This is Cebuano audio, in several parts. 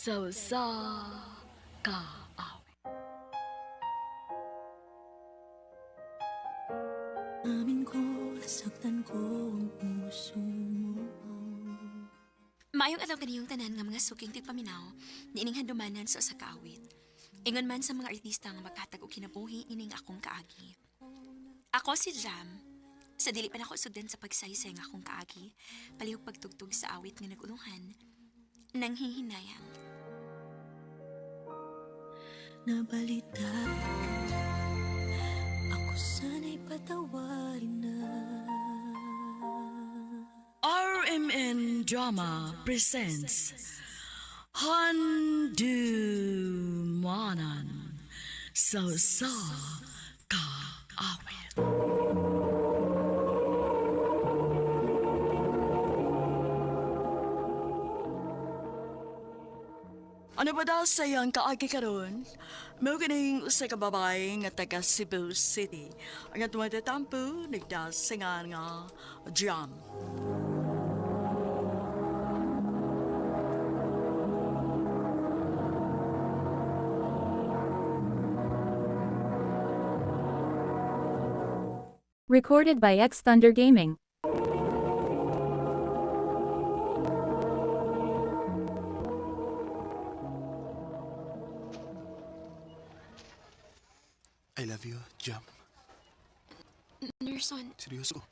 Sa usa ka awit. Amin ko, nasaktan ko ang puso mo. Maayong adlaw kaniyong tanan nga mga suking tigpaminaw, niining handumanan sa usa ka awit. Ingon man sa mga artista nga maghatag og kinabuhi ining akong kaagi. Ako si Jam. Sa dili pa nako sugdan sa pagsaysay nga akong kaagi, palihog pagtugtog sa awit nga nagulungan, nanghihinayang. Nabalita ako sana'y patawarin na. RMN Drama presents Handumanan sa usa ka awit. Ano ba daw sa iyang kaagi karon? Mao kining usa ka babae nga taga Cebu City. Ang atong tatampo nagdasingan nga Jam. Recorded by X Thunder Gaming. I love you, Jam. Nerson, Seryoso.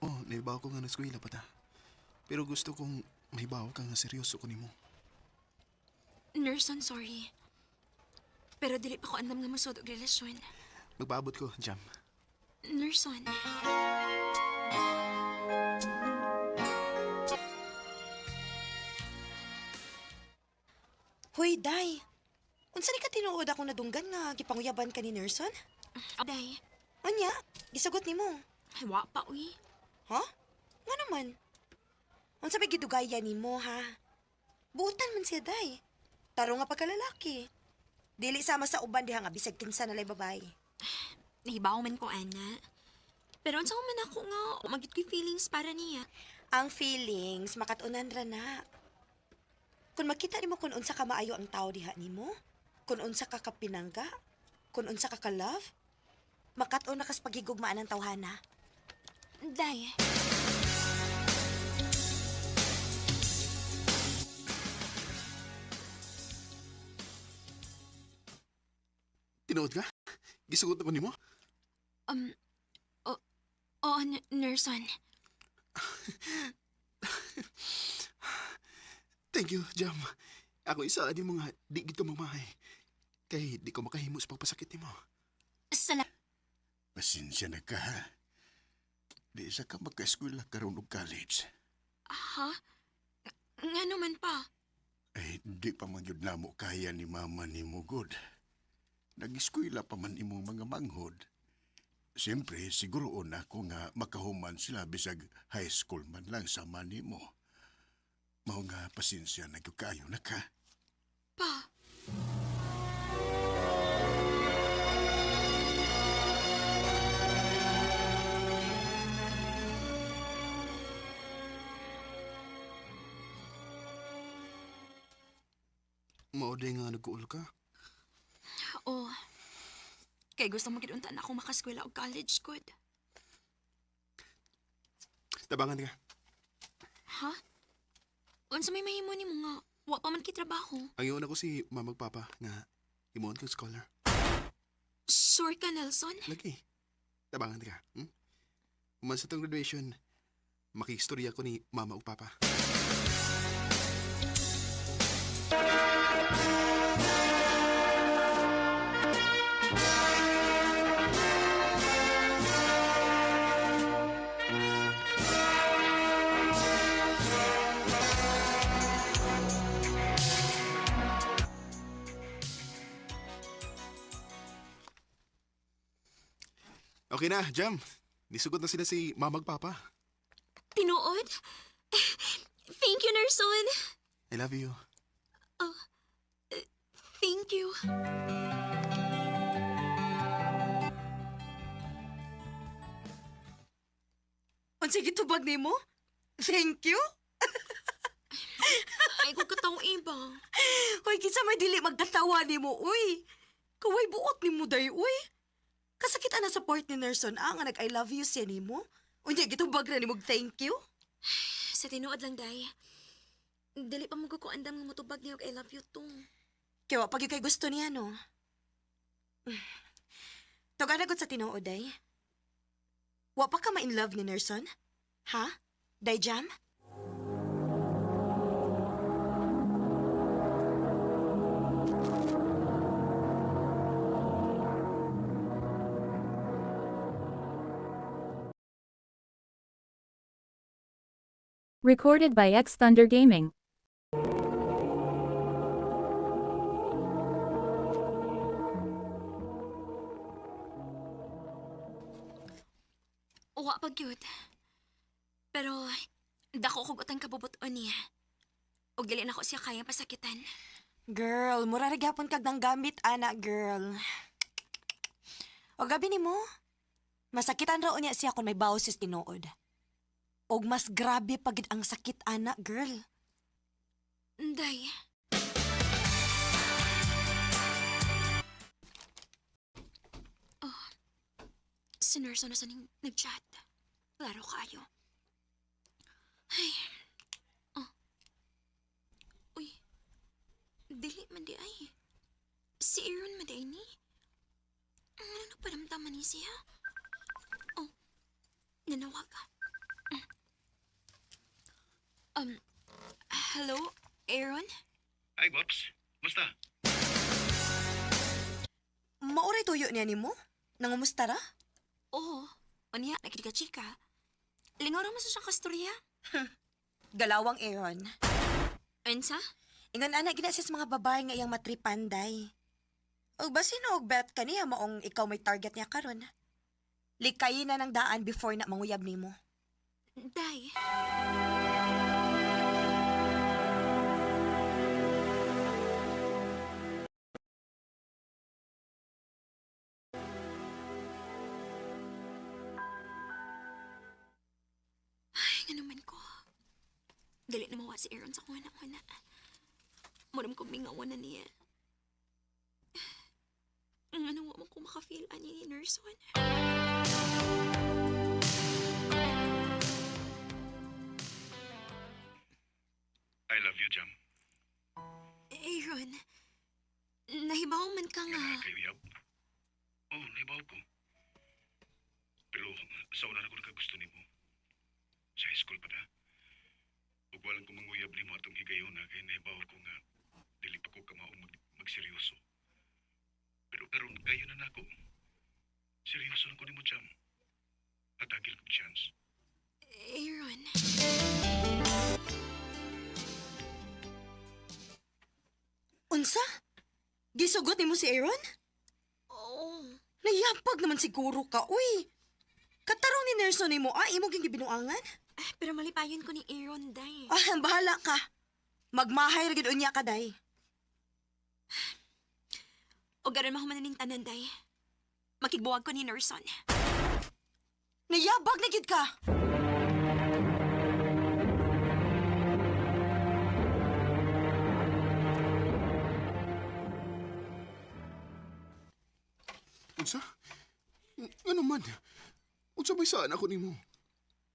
Oh, naibaw ko nga na-eskwela pa ta. Pero gusto kong mahibaw ka nga seryoso ko nimo. Nerson, sorry. Pero dili pa ko andam nga mosud og relasyon. Magpaabot ko, Jam. Nerson. Hoy, Day. Unsa ni ka tinuod akong nadunggan nga gipanguyaban ka ni Nerson? Day, Unya, gisugot nimo. ay, wa pa uy. Ha? Nga naman? Unsa may gidugaya nimo, ha? Buutan man siya, Day. Taro nga pagkalalaki. Dili sama sa uban diha nga bisag kinsa na lay babae. Nahibaw man ko, ana. Pero unsa man ako nga, magit ko'y feelings para niya. Ang feelings makatunan ra na. Kung makita nimo kung unsa ka maayo ang tao diha nimo, kung unsa ka kapinangga, kung unsa ka ka-love, makat-on na kas pagigugmaan ang tawhana. Day, Tinuod ka? Gisugot na ko nimo? um, o, oo, Nerson. Thank you, Jam. Ako isa ani mo nga di gid ko mamahay. Kay di ko makahimo sa pagpasakit nimo. Sala, Pasensya na ka, ha? Di sa ka magka-eskwela karon og college. ha? Nga naman pa. Eh, di pa man yun namo kaya ni mama ni mo, God. Nag-eskwela pa man imong mga manghod. Siyempre, siguro na ako nga makahuman sila bisag high school man lang sama nimo. Mao nga pasensya na gyud kaayo na ka. Pa, Mao day nga nagkuol ka. oo. Kay gusto mo gid unta na ako makaskwela og college, good. Tabangan ka. Ha? Unsa may mahimo nimo nga wa pa man kay trabaho? Ang iyon ako si mama ug papa nga himuon kang scholar. Sure ka, Nelson? Lagi. Tabangan ka. Human sa tong graduation, makistorya ko ni mama ug papa. Okay na, Jam. Nisugot na sila si mama ug papa. Tinuod? Thank you, Nerson. I love you. Thank you. Unsa gitubag nimo? Thank you. Ay ko kataw iba. Hoy, kinsa may dili magkatawa nimo, uy. Kaway buot nimo day, uy. Kasakit ana sa part ni Nerson ah, nga nag I love you siya nimo. Unya gitubag ra nimo og thank you. Sa tinuod lang, day. Dili pa mo ko andam nga motubag niyo og I love you too. Kaya wa pag kay gusto niya no. Tugana gud sa tinuod day. Wa pa ka ma-in love ni Nerson? Ha? Day Jam? Recorded by X Thunder Gaming. Uwa pa gyud. Pero dako kog utang kabubuton niya. Og dili na ko siya kaya pasakitan. Girl, mura ra gyapon kag nang gamit ana, girl. O gabi nimo. Masakitan ra unya siya kung may bawsis tinuod. Og mas grabe pagid ang sakit ana, girl. Day. Oh, si Nurse na sa ning nag-chat. Klaro kayo. Ay. Oh. Uy. Dili man di ay. Si Aaron man di ay ni. Ano nagparamdaman ni siya? Oh. Nanawag ka. Hello, Aaron? Ay, Bops. Musta? Mauray tuyo niya nimo? Nangumusta ra? Oo. Unya, nakikita-chika. Lingaw ra man sa siyang kasturya. Galawang Aaron. Unsa? Ingon ana gina siya sa mga babae nga iyang matripanday. Og basin og bet kaniya maong ikaw may target niya karon. Likayin na ng daan before na manguyab nimo. Day. Ay, nga naman ko. Dali na mawa si Aaron sa kuha-na-kuha. Murang kong mingawan na niya. Ang ano mo ko makafeel ani ni Nurse One. I love you, Jam. Aaron, nahibaw man ka nga. Ganahan kayo, Yab. Oo, oh, naibaw ko. Pero sa una na ko nakagusto nimo. Sa high school pa na. Ug walang ko manguyab nimo atong higayon na kay naibaw ko nga dili pa ko kamaong magseryoso. Pero karon kayo na nako. Seryoso na ko nimo, Jam. Hatagil kog chance. Aaron. Unsa? Gisugot nimo si Aaron? Oo. Nayapag naman siguro ka, uy. Katarong ni Nerso nimo ah, imo ging gibinuangan? Ah, pero malipayon ko ni Aaron, day. Ah, bahala ka. Magmahay ra gid unya ka day. O garon mahuman na tanan, day. Makigbuwag ko ni Nerson. Nayabag na gid ka. Unsa? Ano man? Unsa may saan ako nimo?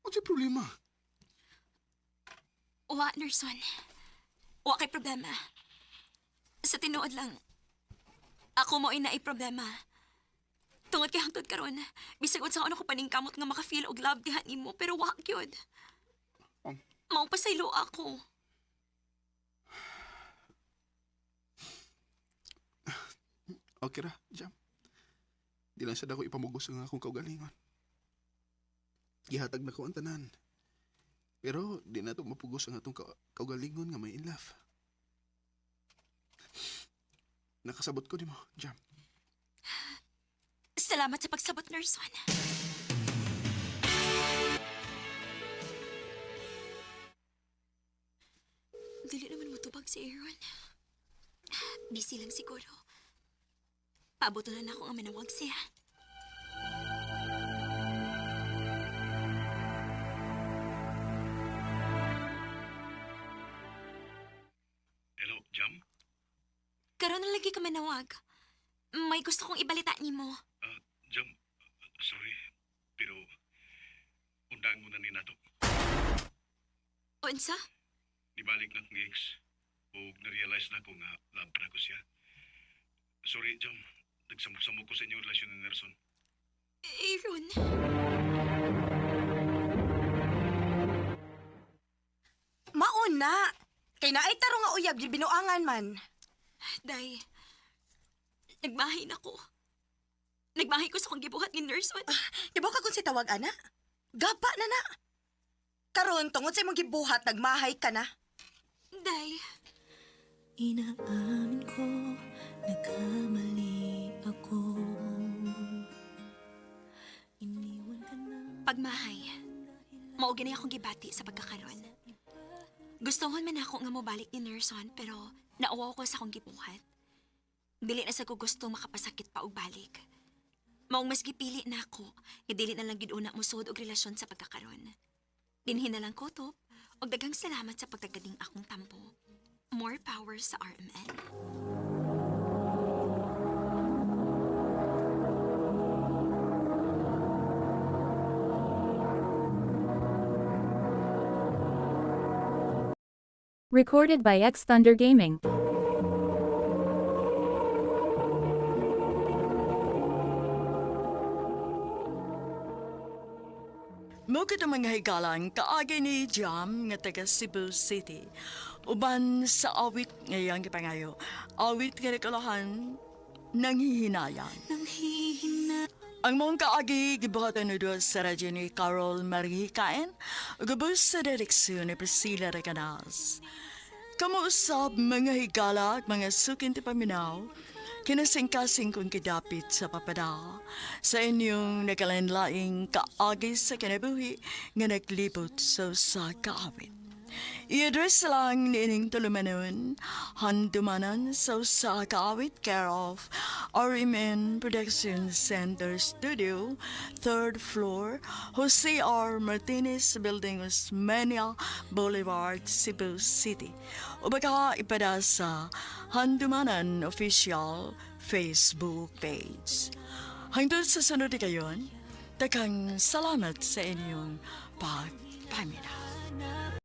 Unsa problema? Wa, Nerson. Wa kay problema. Sa tinuod lang, ako mo ay problema. Tungod kay hangtod karon, bisag unsa ano ko paningkamot nga maka-feel og love diha nimo, pero wa gyud. Mao pasaylo ako. Okay ra, Jam. Di lang sad ako ipamugos ang akong kaugalingon. Gihatag na ko ang tanan. Pero di na to mapugos ang atong kaugalingon nga may in love. Nakasabot ko nimo, Jam. Salamat sa pagsabot, Nerson. Dili naman mutubag si Aaron. Busy lang siguro. Paabot na ako ang manawag siya. Karon na lagi ka manawag. May gusto kong ibalita nimo. Ah, Jam, sorry, pero undang mo na ni nato. Unsa? Nibalik na akong ex. Ug na-realize na ko nga love na ko siya. Sorry, Jam. Nagsamok-samok ko sa inyong relasyon ni Nelson. Aaron. Maon na. Kay naay tarong nga uyab gibinuangan man. Day, nagmahay na ko. Nagmahay ko sa kong gibuhat ni Nelson. Di ba ka kung si tawag ana? Gaba na na. Karon tungod sa imong gibuhat nagmahay ka na. Day, Inaamin ko, nagkamali ako. Iniwan ka na. Pagmahay. Mao gani akong gibati sa pagkakaron. Gustohon man ako nga mobalik ni Nerson pero nauwaw ko sa akong gibuhat. Dili na sa ko gusto makapasakit pa og balik. Maong mas gipili na ako nga dili na lang gid una mosuod og relasyon sa pagkakaron. Dinhi na lang ko top og daghang salamat sa pagtagading akong tampo. More power sa RMN. Recorded by X Thunder Gaming. Mo kita mga higalan kaagi ni Jam nga taga Cebu City. Uban sa awit ngayang gipangayo. Awit nga nakalahan nanghihinayang. Nanghihina. Ang mong kaagi gibuhatan ni Diyos sa radyo ni Carol Marihikain, gubos sa direksyon ni Priscilla Recanas. Kamuusap mga higala at mga sukin ti paminaw, kinasingkasing kong kidapit sa papada, sa inyong nakalanlaing kaagi sa kinabuhi nga naglibot sa usa ka awit. I-address lang niining tulumanon, handumanan sa usa ka awit care of RMN Production Center Studio, third floor, Jose R. Martinez Building, Osmeña Boulevard, Cebu City. O baka ipada sa Handumanan Official Facebook page. Hangtod sa sunod kayon, takang salamat sa inyong pagpaminaw.